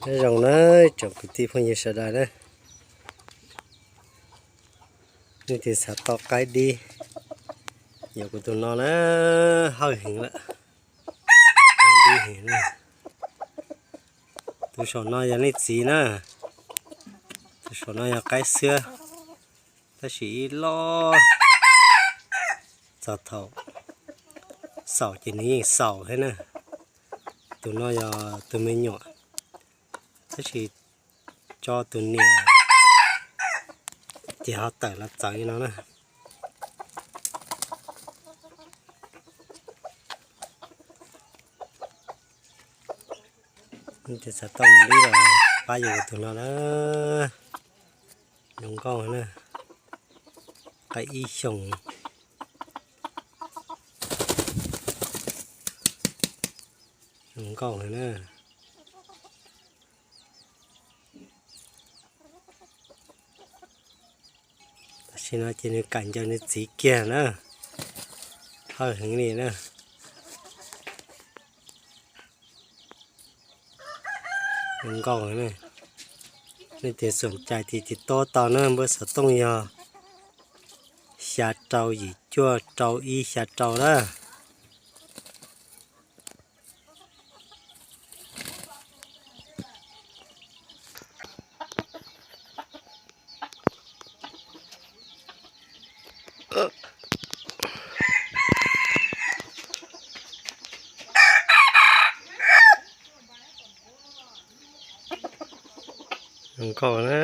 Nyob zoo na, tsoom kwv tij phooj ywg sawv daws na, nej twb xav tau qaib dib, yog kuv tus no na, hawj heev lawm. Dib heev na. Tus saum no yog nej txiv na, tus saum no yog qaib xwb, tab sis ib loj txog thaum xaus ces nws yeej xaus thiab na. Tus no yog tus me nyuam, tab sis tso tus niam ces ho tawm los txawv li no na. Ces xav tau mus dib los pab yus tus no na. Zoo nkauj na, qaib ib xyoos. Zoo nkauj na. Tam sim no ces nws kam ncaws nws txiv kiag na, hawj heev li na. Zoo nkauj na. Nej tias xoom cai ces tiv tuab tau na, npawb xov tooj yog xya rau yim cuaj rau ib xya rau na. Zoo nkauj na.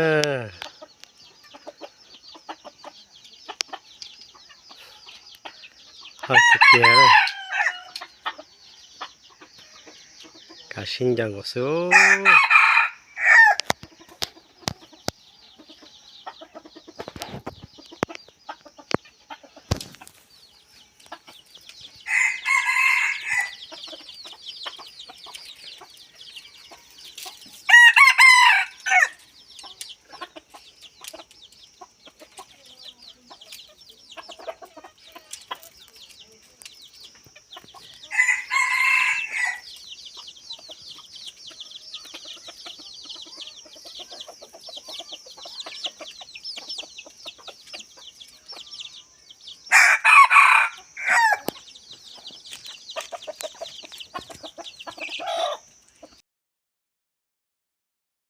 Hawj tiag tiag, kav sib ncaws nkaus xwb.